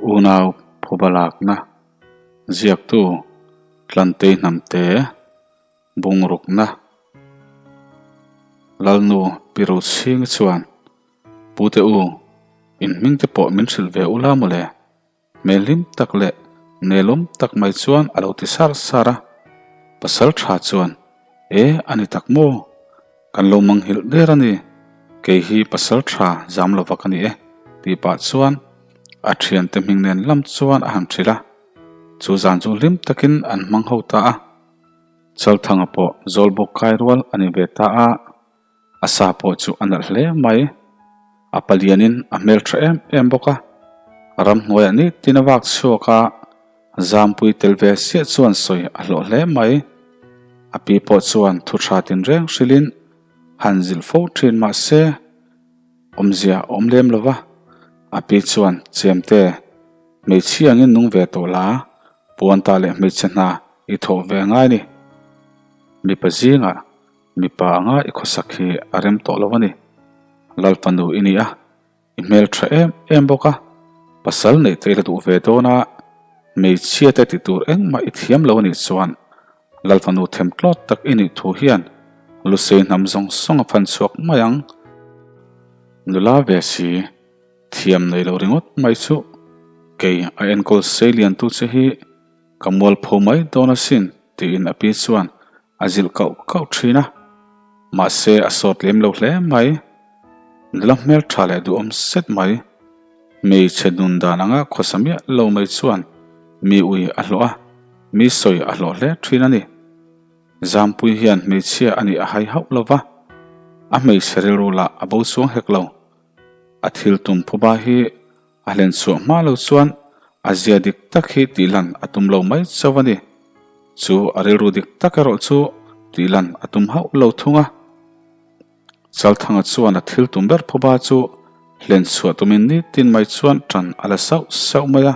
Unau phuba lakna ziaktu Tlantei Hnamte bungrukna Lalnu Pi Rochhingi chuan Pute u, in hming te pawh min hrilh ve ula mawle. Hmel hlim tak leh nelawm tak mai chuan a lo ti sar sar a. Pasal tha chuan, E, a ni tak maw? Kan lo manghilh der a ni. Kei hi pasal tha zam lova ka ni e, tih pah chuan a thiante hming nen lam chuan a han hrilh a. Chu zan chu hlim takin an hmang ho ta a. Chalthanga pawh Zawlbuk kai rual a ni ve ta a. A sa pawh chu a nalh hle mai. A palianin a hmeltha em em bawk a. Ramhnuaiah nitin a vak chhuak a, zampui tel ve siah chuan sawi a hlawh hle mai. A pi pawh chuan thu tha tinreng hrilhin han zilh fo thin mah se, awmzia a awm lem lo va. A pi chuan, Chemte, hmeichhia angin nung ve tawh la, puan ta leh hmeichhe hna i thawh ve a ngai ni. Mipa zingah Mipa anga i khawsak hi a rem tawh lo a ni. Lalfanu i ni a, i hmel tha em em bawk a, pasal neih te i la duh ve dawn a, hmeichhia te ti tur engmah i thiam lo a nih chuan Lalfanu them tlawt tak i nih thu hian Lusei hnam zawng zawng a fan chhuak mai ang. Nula ve si, thiam nei lo ringawt mai chu kei a enkawl sei lian tu che hi ka mualpho mai dawn asin tiin a pi chuan A zilh kauh kauh thin a, mahse a sawt lem lo hle mai. Nula hmel tha leh duhawm set mai. Hmeichhe nun dan anga khawsa miah lo mai chuan mi ui a hlawh a, mi sawi a hlawh hle thin a ni. Zampui hian hmeichhia a nih a hai hauh lo va, a hmeichhe rilru lah a bo chuang hek lo. A thil tum phuba hi A hlen chhuah hma lo chuan a zia dik tak hi tihlan a tum lo mai chauh a ni. Chu a rilru dik tak erawh chu tihlan a tum hauh lo thung a. Chalthanga chuan a thil tum ber phuba chu hlen chhuah tumin nitin mai chuan tan a la sauh sauh mai a.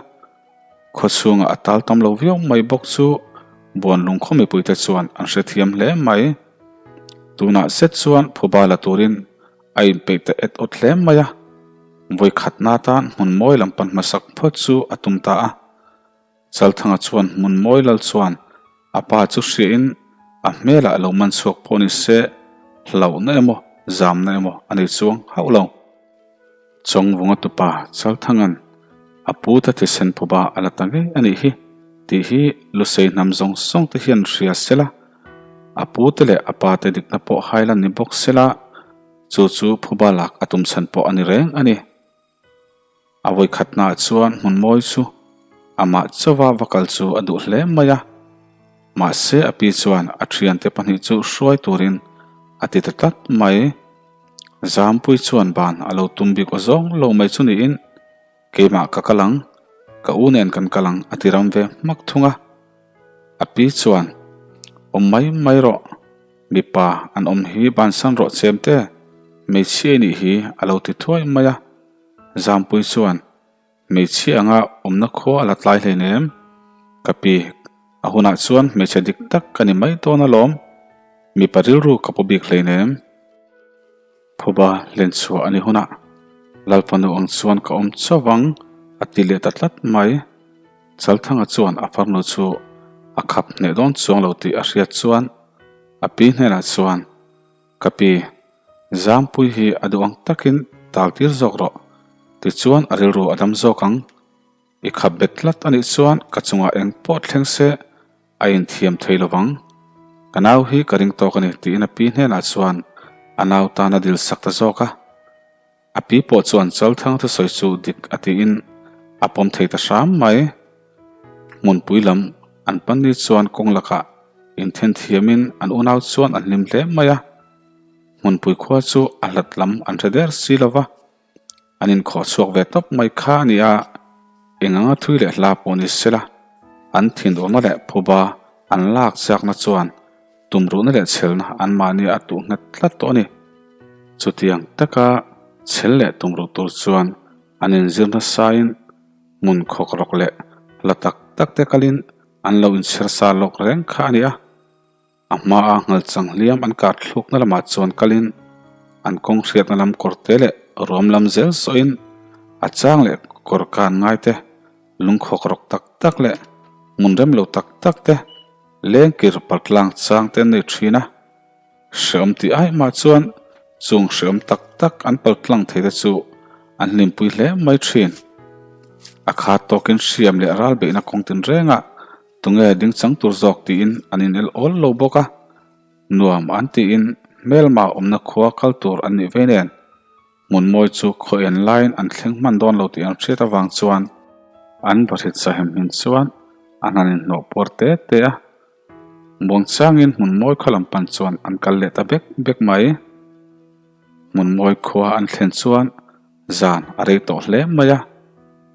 Khawchhungah a tal tam lo viau mai bawk chu Buanlung khaw mipuite chuan an hrethiam hle mai. Tunah zet chuan phuba la turin A inpeih ta et awt hle mai a, vawi khatna atan hmun mawi lam pan hmasak phawt chu a tum ta a. Chalthanga chuan hmun mawi lal chuan a pa chu hriain a hmelah lo man chhuak pawh ni se hlauhna emaw zamna emaw a nei chuang hauh lo. Chawngvunga tupa Chalthanga'n a pu ta thisen phuba a la ta ngei a nih hi tih hi Lusei hnam zawng zawng te hian hria sela, a pu te leh a pa te dikna pawh hailan ni bawk sela, chu chu phuba lak a tum chhan pawh a ni reng a ni. A vawikhatnaah chuan hmun mawi chu amah chauha va kal chu a duh hle mai a, mahse a pi chuan a thiante pahnih chu hruai turin a ti ta tlat mai. Zampui chuan ban a lo tum bik aw zawng lo mai chu niin, Keimah ka kal ang, ka u nen kan kal ang a ti ram ve hmak thung a. A pi chuan, Awm mai mai rawh, mipa an awm hi bansan rawh chem te, hmeichhia i nih hi a lo ti thuai mai a. Zampui chuan, Hmeichhia anga awmna khua a la tlai hleinem, ka pi, a hunah chuan hmeichhe dik tak ka ni mai dawn alawm, mipa rilru ka pu bik hleinem. Phuba hlenchhuah a ni hunah Lalfanu ang chuan ka awm chauh ang a ti leh ta tlat mai. Chalthanga chuan a farnu chu a khap hneh dawn chuang lo tih a hriat chuan a pi hnenah chuan, Ka pi, Zampui hi a duh ang takin tal tir zawk rawh, tichuan a rilru a dam zawk ang. I khap bet tlat a nih chuan ka chungah eng pawh thleng se a inthiam thei lo vang. Ka nau hi ka ring tawk a ni tiin a pi hnenah chuan a nau tan a dil sak ta zawk a. A pi pawh chuan Chalthang thusawi chu dik a tiin a pawm thei ta hram mai. Hmunpui lam an pan ni chuan kawng lakah inthen thiamin an unau chuan an hlim hle mai a. Hmunpui khua chu a hlat lam an hre der si lo va. An inkhawh chhuak ve tawp mai kha a ni a, eng anga thui leh hla pawh ni sela, an thinurna leh phuba an lak chakna chuan tumruhna leh chhelna anmahni a tuh nghet tlat tawh a ni. Chutiang taka chhel leh tumruh tur chuan an inzir nasain hmun khawk rawk leh hla tak tak te kalin an lo inchher sa lawk reng kha a ni a. A hmaa nghalchang hliam an kar thlukna lamah chuan kalin an kawng hriatna lam kawrte leh ruam lam zel sawhin a chang leh kawr kan ngai te. Lungkhawk rawk tak tak leh hmun rem lo tak tak te lengkir paltlang chang te an nei thin a. Hreawm tih ai mah chuan chung hreawm tak tak an paltlang thei te chu an hlimpui hle mai thin. A khat tawkin hriam leh ral beihna kawng tinrengah tunge ding chang tur zawk tiin an inel awl lo bawk a. Nuam an tiin hmelma awmna khua kal tur an nih vei nen Hmun mawi chu khaw en laiin an thleng hman dawn lo tih an hriat avang chuan an bahrit sahem hmin chuan an han inhnawh puar te te a. Muangchangin hmun mawi khaw lam pan chuan an kal leh ta bek bek mai. Hmun mawi khua an thlen chuan zan a rei tawh hle mai a,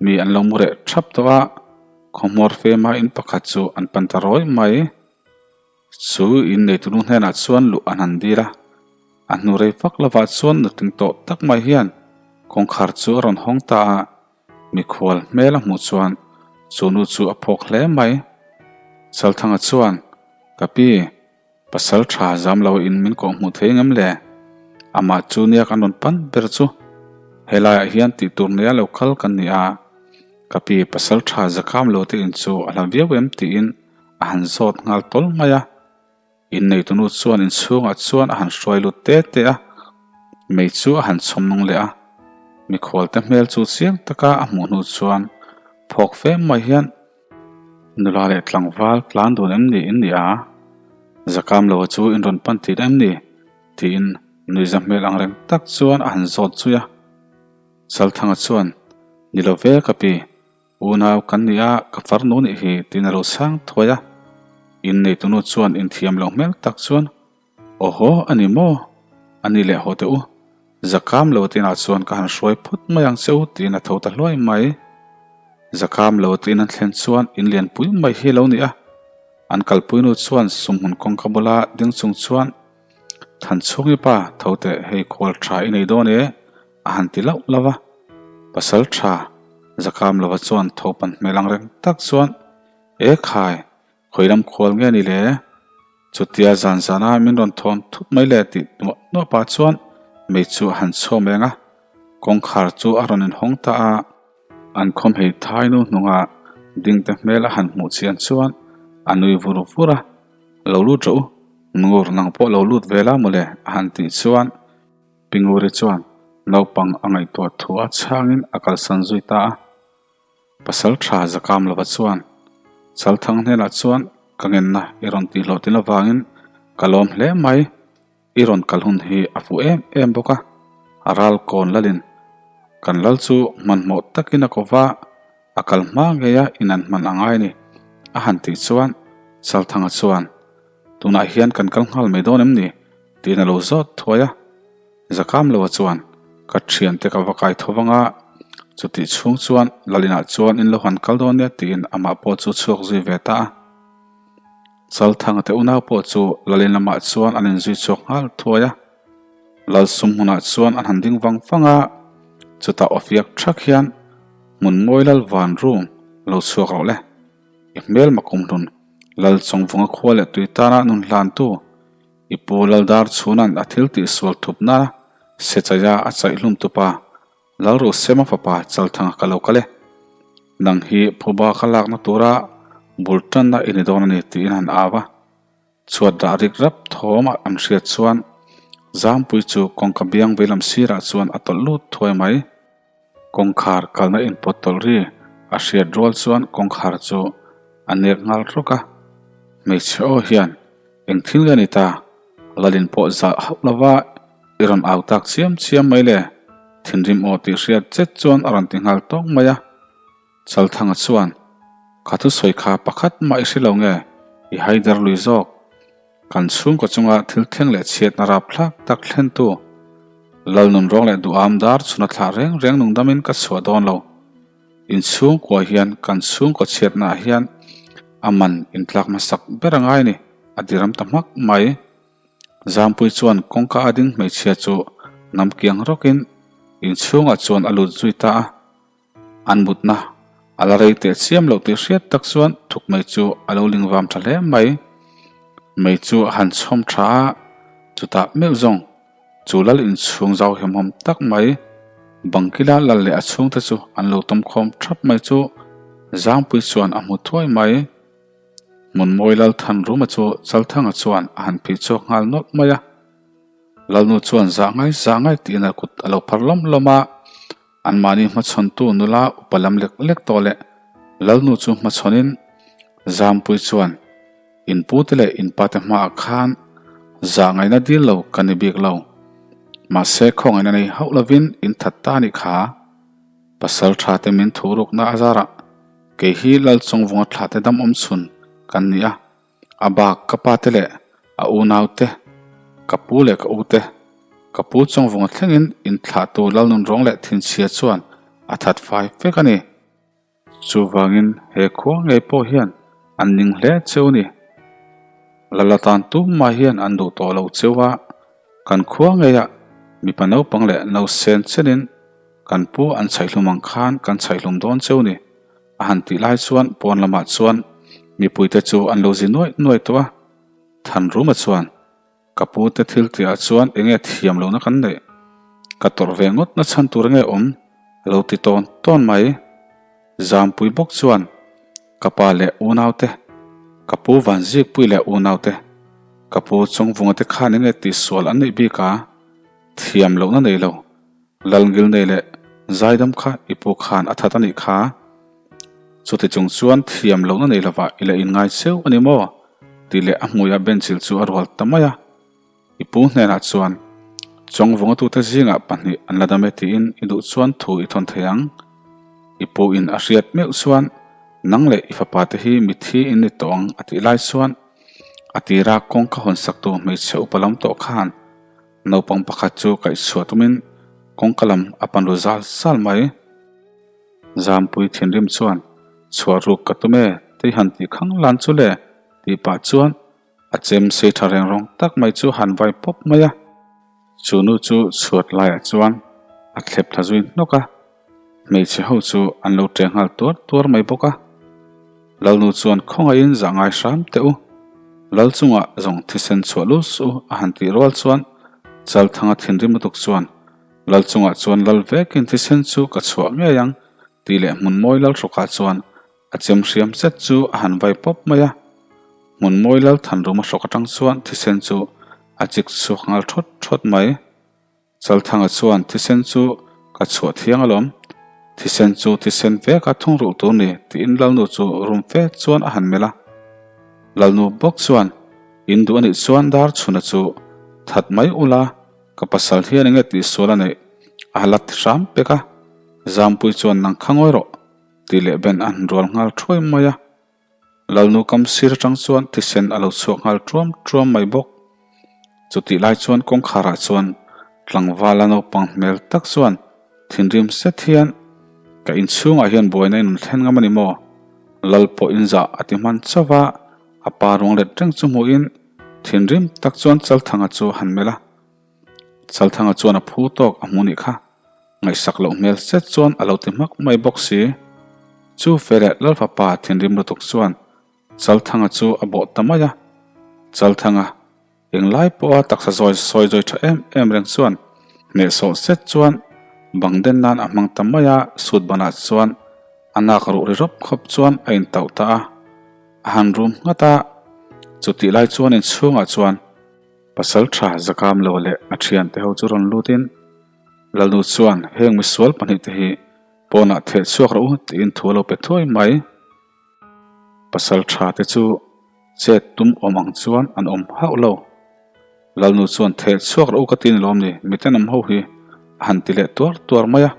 mi an lo mu reh thap tawh a, khawhmuar fema in pakhat chu an pan ta rawi mai. Chu in neitunu hnenah chuan luh an han dil a, a hnu rei vak lovah chuan nutling tawh tak mai hian kawngkhar chu a rawn hawng ta a, mikhual hmel a hmuh chuan chu nu chu a phawk hle mai. Chalthanga chuan, Ka pi, pasal tha zam lo in min kawh hmuh thei ngem le? Amah chu nia kan rawn pan ber chu, helaiah hian tih tur nia lo kal kan ni a, ka pi pasal tha zakam lo te in chu a hla viau em tiin a han zawt nghal tawl mai a, inneitunu chuan inchhungah chuan a han hruai lut te te a, mei chu a han chhawm nung leh a, mikhualte hmel chu chiang taka a hmuh hnu chuan phawk fe mai hian nula leh tlangval tlan dun em ni in ni a, zakam lo chu in rawn pan tir em ni tiin nuiza hmel ang reng tak chuan a han zawt zui a, Chalthanga chuan ni lo ve ka pi. Unau kan ni a, ka farnu nih hi tiin a lo chhang thuai a. Inneitunu chuan inthiam loh hmel tak chuan, Awhaw, a ni maw? A ni leh haw teh u. Zakam lo tinah chuan ka han hruai phawt mai ang che u tiin a tho ta hluai mai. Zakam lo tiin an thlen chuan in lianpui mai hi a lo ni a. An kalpuinu chuan sumhmun kawngka bula ding chung chuan, Thanchhungi pa, tho teh, hei khual tha i nei dawn e, A han ti lauh lauh a, pasal tha Zakam lova chuan tho pan hmel ang reng tak chuan, E khai, khawi lam khual nge ni le? Chutia zan zana min rawn thawn thut mai le tih nuah nuah pah chuan mei chu a han chhuam eng a, kawngkhar chu a rawn inhawng ta a. An khawmhei thai nu hnungah dingte hmel a han hmuh chian chuan a nui vur vur a, Lo lut rawh u, Ngur nang pawh lo lut ve la mawle a han tih chuan, Pinguri chuan naupang a ngaihtuah thu a chhangin a kalsan zui ta a. Pasal tha Zakam lova chuan, Chalthang hnenah chuan ka ngenna i rawn tih hlawhtlin avangin ka lawm hle mai, i rawn kal hun hi a fuh em em bawk a, a ral kawn lalin kan lal chu hmanhmawh takin a ko va, a kal hma ngei a in an hman a ngai ni, a han tih chuan Chalthanga chuan, Tunah hian kan kal nghal mai dawn em ni? Tiin a lo zawt thuai a. Zakamloa chuan, Ka thiante ka va kai tho vang a, chutih chhung chuan Lalinah chuan in lo han kal dawn nia tiin amah pawh chu chhuak zui ve ta a. Chalthanga te unau pawh chu Lalin lamah chuan an inzui chhuak nghal thuai a. Lalsum hmunah chuan an han ding vang vang a, chutah awfiak thak hian hmun mawi lal van rum lo chhuak rawh le. I hmelma kumhlun Lalchawngvunga khua leh tui tana nun hlantu I pu Laldar chhuna'n a thil tih sual thup nana Sechaia a chaih hlum tupa Lalrusema fapa Chalthanga ka lo kal e. Nang hi phuba ka lakna tura bul tanna i ni dawn a ni tiin han au a. Chhuat dah rik rap thawm a an hriat chuan Zampui chu kawngka biang veilam sirah chuan a tawlh lut thuai mai. Kawngkhar kalna inpawt tawlh ri a hriat rual chuan kawngkhar chu a nek nghal rawk a, hmeichhe aw hian eng thil nge ni ta? Lalin pawh zah hauh lova i rawn au tak chiam chiam mai le, thinrim aw tih hriat chet chuan a rawn ti nghal tawng mai a. Chalthanga chuan, Ka thusawi kha pakhat mah i hre lo nge, i haider lui zawk. Kan chhungkaw chunga thil thleng leh chhiatna rapthlak tak thlentu Lalnun rawng leh duham dar chhuna thlah reng reng nungdamin ka chhuah dawn lo. In chhungkua hian kan chhungkaw chhiatnaah hian a man intlak hmasak ber a ngai a ni, a diram ta hmak mai. Zampui chuan kawngka a ding hmeichhia chu nam kiang rawkin inchhungah chuan a lut zui ta a. An mutna a la rei teh chiam loh tih hriat tak chuan thuk mai chu a lo ling vam tha hle mai. Mei chu a han chhawm tha a, chutah meuh zawng chu lal inchhung zau hemhawm tak mai, bangkila lal leh a chhungte chu an lo tawm khawm thap mai chu. Zangpui chuan a hmu thuai mai. Hmunmawi Lalthanruma chu Chalthanga chuan a han phih chhuak nghal nawlh mai a. Lalnu chuan zah ngai zah ngai tiin a kut a lo phar lawm lawm a. Anmahni hmachhawntu nula upa lam lek lek tawh leh Lalnu chu hmachhawnin Zampui chuan In pute leh in pate hmaah khan zah ngaihna dil lo ka ni bik lo. Mahse khawngaihna nei hauh lovin in that ta a nih kha. Pasal tha te min thu rukna a zarah kei hi Lalchawngvunga thlah te dam awm chhun kan ni a. A bak ka pa te leh a unau te, ka pu leh ka u te, ka pu Chawngvunga thlengin in thlahtu Lalnunrawng leh Thinchhia chuan a that fai vek a ni. Chuvangin he khua ngei pawh hian an ning hle cheu ni. Lala tan tumah hian an duh tawh lo cheu a, kan khua ngeiah mipa naupang leh nausen chenin kan pu an chhaihhlum ang khan kan chhaihhlum dawn cheu ni a han tih lai chuan pawn lamah chuan mipuite chu an lo zi nuaih nuaih tawh a, Thanruma chuan Ka pu te thil tih ah chuan enge thiam lohna kan neih? Ka tawrh ve ngawt na chhan tur enge awm? A lo ti tawn tawn mai. Zampui bawk chuan ka pa leh unau te, ka pu Vanzikpui leh unau te, ka pu Chawngvunga te khan enge tihsual an neih bik a? Thiam lohna nei lo. Lalngil nei leh zaidam kha i pu khan a that a nih kha. Chuti chung chuan thiam lohna nei lovah i la inngai cheu a ni maw? tih leh a hmuiah benchil chu a rual ta mai a. I pu hnenah chuan, Chawngvunga tute zingah pahnih an la dam e tiin i duh chuan thu i thawn thei ang. I pu in a hriat meuh chuan nang leh i fapa te hi mithi in ni tawh ang a tih lai chuan a tira kawngka hawn saktu hmeichhe upa lam tawh khan Naupang pakhat chu kaihchhuah tumin kawngka lam a pan ru zal zal mai. Zampui thinrim chuan, Chhuah ruk ka tum e, tei han tih khang lan chu le, tih pah chuan a chem sei tha reng rawng tak mai chu han vai pawp mai a. Chu nu chu chhuat laiah chuan a thlep thla zui hnawk a. Hmeichhe ho chu an lo ṭe nghal tuar tuar mai bawk a. Lalnu chuan khawngaihin zah ngai hram teh u. Lal chungah zawng thisen chhuah lut suh u a han tih rual chuan Chalthanga thinrim lutuk chuan Lal chungah chuan lal vekin thisen chu ka chhuah ngei ang tih leh Hmunmawi Lalhrawkah chuan a chem hriam zet chu a han vai pawp mai a. Hmunmawi Lal Thanruma hrawk atang chuan thisen chu a chik chhuak nghal thawt thawt mai. Chalthanga chuan thisen chu ka chhuah thiang alawm, thisen chu thisen veka thungrulh tur ni tiin Lalnu chu rum fe chuan a han melh a. Lalnu bawk chuan, In duh anih chuan dar chhuna chu that mai ula, ka pasal hian enge tihsual a neih a la ti hram pek a, Zampui chuan nang kha ngawi rawh tih leh ben a han rual nghal thuai mai a. Lalnu kam sir atang chuan thisen a lo chhuak nghal tuam tuam mai bawk. Chutih lai chuan kawngkharah chuan tlangvala naupang hmel tak chuan thinrim set hian, Ka inchhungah hian buaina in rawn thlen ngam a ni maw? Lal pawh in zah a ti hman chauh a, a pa ruang let reng chu hmuhin thinrim tak chuan Chalthanga chu a han melh a. Chalthanga chuan a phu tawk a hmu nih kha. Ngaihsak loh hmel set chuan a lo ti hmak mai bawk si. Chu fe leh Lalfapa thinrim lutuk chuan Chalthanga chu a bawh ta mai a. Chalthanga, englai pawha taksa zawi sawi zawi tha em em reng chuan hnehsawh set chuan bang den nan a hmang ta mai a, sut banah chuan a nak ruh ri rawp khawp chuan a intauh ta a. A han rum nghat a, chutih lai chuan inchhungah chuan Pasal tha zakam lo leh a thiante ho chu rawn lutin Lalnu chuan heng misual pahnihte hi pawnah theh chhuak rawh u tiin thu a lo pe thuai mai. Pasal tha te chu chet tum awm ang chuan an awm hauh lo. Lalnu chuan theh chhuak rawh u ka ti ni lawm ni, miten awm ho hi a han ti leh tuar tuar mai a.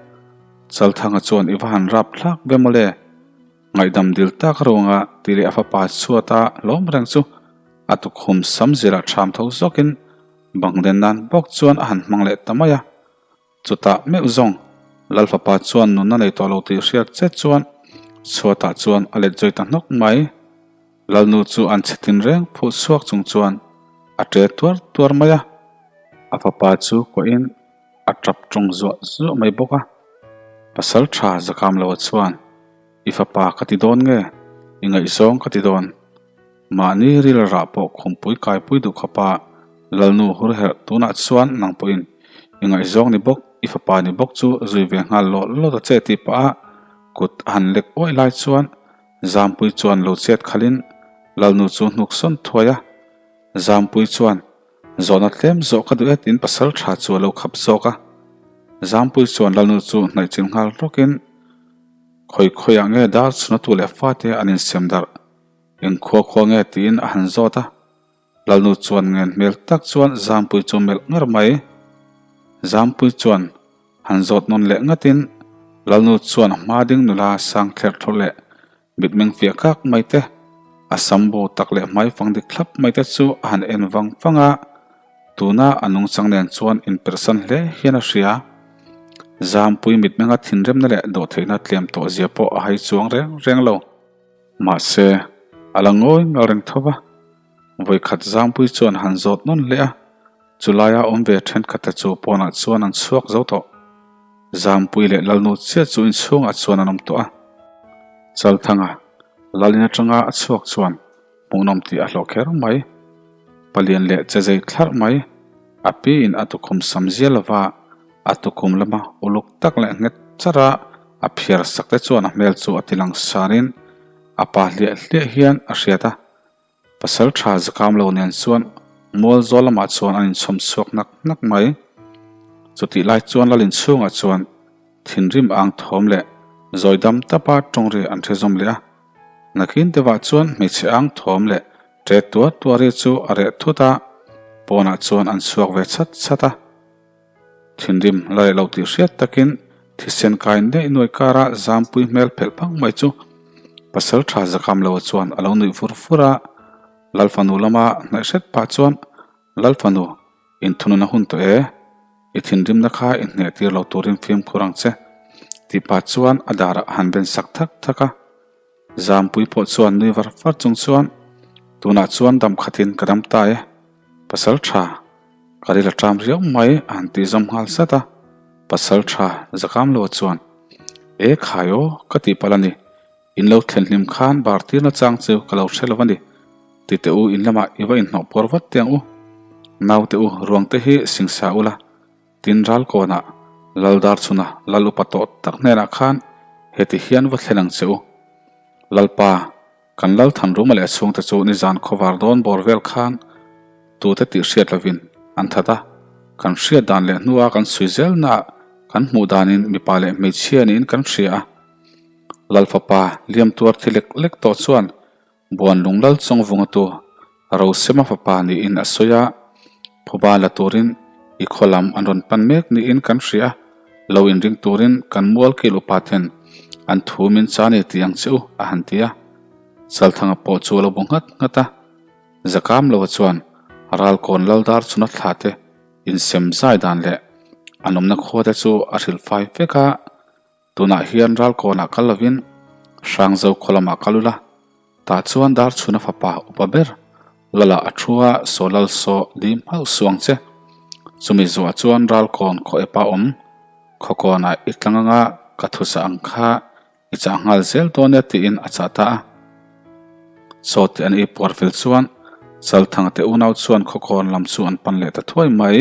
Chalthanga chuan i va han rap thlak ve mawle. Ngaihdam dil tak ruanga ti leh a fapa chhuata hlawm reng chu a tukhum sam zirah ṭham tho zawkin bang den nan bawk chuan a han hmang leh ta mai a. Chutah meuh zawng Lal fapa chuan nunna nei tawh lo tih hriat che chuan chhuatah chuan a let zui ta hnawk mai. Lalnu chu an chhe tin reng phuh chhuak chung chuan a ṭe tuar tuar mai a. A fapa chu kuahin a ṭap ṭawng zuah zuah mai bawk a. Pasal ṭha zakam loa chuan I fapa ka ti dawn nge? I ngaihzawng ka ti dawn. Mahni ril rah pawh khumpui kaipui duh khawpa Lalnu hur herh tunah chuan nang pawhin i ngaihzawng ni bawk, i fapa ni bawk chu zui ve nghal lawt lawt a che tih pah a kut a han lek uaih lai chuan. Zampui chuan lo chet khalhin Lalnu chu hnuk sawn thuai a. Zampui chuan, Zawhna tlem zawh ka duh e tiin pasal tha chu a lo khap zawk a. Zampui chuan Lalnu chu hnaih chin nghal rawkin, Khawi khawiah nge dar chhuna tu leh fate an insem darh? Eng khua khua nge tiin a han zawt a. Lalnu chuan ngen hmel tak chuan Zampui chu melh ngar mai. Zampui chuan han zawt nawn leh ngatin Lalnu chuan a hma ding nula sang thler thlawh leh mitmeng fiah kak mai te, a sam bo tak leh hmai fang dik thlap mai te chu a han en vang vang a, tuna a nungchang nen chuan inperhsan hle hian a hria. Zampui mitmenga thinremna leh dawhtheihna tlem tawh zia pawh a hai chuang reng reng lo. Mahse, a la ngawi ngal reng tho va. Vawikhat Zangpui chuan han zawt nawn hle a, chulaia awm ve thenkhatte chu pawnah chuan an chhuak zo tawh. Zangpui leh Lalnu chiah chu inchhungah chuan an awm tawh a. Chalthanga, Lalin atanga a chhuak chuan hmuhnawm tih a hlawh kher mai. Palian leh che zei thlarh mai. A piin a tukhum sam zia lova a tukhum lama uluk tak leh nghet char a a phiar sak te chuan a hmel chu a ti lang sarin a pa hliah hliah hian a hriat a. Pasal tha zakam lo nen chuan mual zawl lamah chuan an inchhawm chhuak nak nak mai. Chutih lai chuan Lalin chhungah chuan thinrim ang thawm leh zawi dam tapa tawng ri an hre zawm leh a. Nakin deuhah chuan hmeichhe ang thawm leh ṭe tuar tuar ri chu a reh thut a, pawnah chuan an chhuak ve chhat chhat a. Thinrim la leh lo tih hriat takin thisen kai neih nuai kara zampui hmel phelh phang mai chu pasal tha zakam lo chuan a lo nuih vur vur a. Lalfanu lama hnaih hret pah chuan, Lalfanu, inthunun a hun tawh e, i thinrimna kha i hneh tir lo turin fimkhur ang che, tih pah chuan a darah a han ben sak thak thak a. Zampui pawh chuan nui var var chung chuan, Tunah chuan dam khatin ka dam ta e, pasal tha, ka ril a ṭam riau mai a han tih zawm nghal zat a. Pasal tha zakam lo chuan, E khai aw, ka tih palh a ni, in lo thlen hlim khan bar tirna chang chu ka lo hre lo a ni, ti teh u in lamah i va inhnawh puar vat teh ang u. Naute u ruangte hi singsa ula, Tin ral kawnah Lal Darchhuna Lal upa tawh tak hnenah khan heti hian va thlen ang che u. Lalpa, kan Lal Thanruma leh a chhungte chu nizan khawvar dawn bawr vel khan tute tih hriat lovin an that a, kan hriat dan leh hnua kan sawi zelnaah kan hmuh danin mipa leh hmeichhia niin kan hria a. Lal fapa liam tuar thi lek lek tawh chuan Buan Lunglal Chawngvunga tu Rosema fapa niin a sawi a, phuba la turin i khaw lam an rawn pan mek niin kan hria a, lo inring turin kan mual kil upa ten an thu min cha ni ti ang che u a han ti a. Chalthanga pawh chu a lo bu nghat nghat a, Zakam loa chuan Ralkawn Laldar chhuna thla te insem zai dan leh an awmna khua te chu a hrilh fai vek a, Tunah hian Ralkawnah kal lovin Hrangzo khaw lamah kal ula, tah chuan Darchhuna fapa upa ber Lala a thu a, saw lal saw dim hauh suh ang che. Chumi zuah chuan Ralkawn khaw epa awm, Khawkawnah i tlang anga ka thuchah ang kha i chah nghal zel dawn e tiin a chah ta a. Chaw te an ei puar fel chuan Chalthanga te unau chuan Khawkawn lam chu an pan leh ta thuai mai.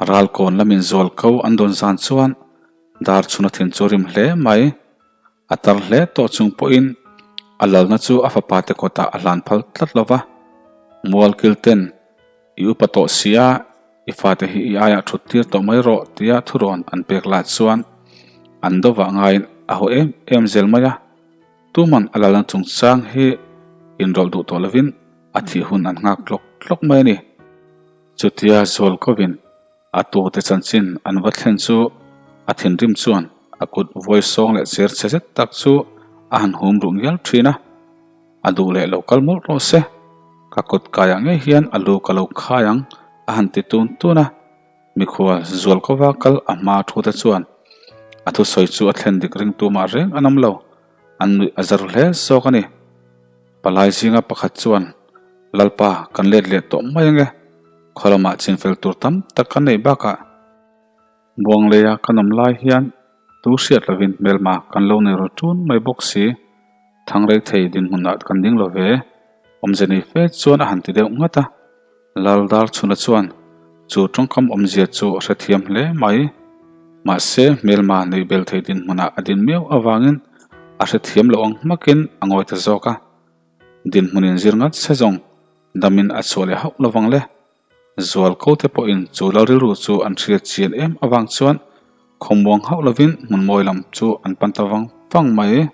Ralkawn lamin zual ko an dawn zan chuan dar chhun a thin chu rim hle mai. A tar hle tawh chung pawhin a lalna chu a fapa te kawtah a hlan phal tlat lo va. Mualkil ten i upa tawh si a, i fate hi i aiah thut tir tawh mai rawh tia thurawn an pek lai chuan an dovah ngaiin a haw em em zel mai a. Tuman a lalna chungchang hi inrawlh duh tawh lovin a thih hun an nghak tlawk tlawk mai a ni. Chutia zual kovin a tute chanchin an va thlen chu a thinrim chuan a kut vawi sawng leh cher chhe zet tak chu a han hum ruh ngial thin a, a duh leh lo kal mawlh rawh se, ka kut kaiah ngei hian a lu ka lo khai ang a han ti tun tun a. Mikhual zual kova kal a hma thu te chuan a thusawi chu a thlen dik ring tumah reng an awm lo, an nuih a zar hle zawk a ni. Palai zinga pakhat chuan, Lalpa, kan let leh tawh mai ange, khaw lamah chinfel tur tam tak kan neih bakah, Buangleia kan awm lai hian tu hriat lovin hmelma kan lo nei ru ṭun mai bawk si, Thangrei thei dinhmunah kan ding lo ve, awmze nei fe chuan a han ti deuh nghat a. Lal Darchhuna chuan chu tawngkam awmzia chu a hrethiam hle mai. Mahse, hmelma neih bel thei dinhmunah a din miau avangin. A hrethiam loh ang hmakin a ngawi ta zawk a. Dinhmun inzir ngat se zawng damin a chhuah leh hauh lovang le. Zual ko te pawhin chu lal rilru chu an hriat chian em avang chuan khawmuang hauh lovin hmun mawi lam chu an pan ta vang vang mai.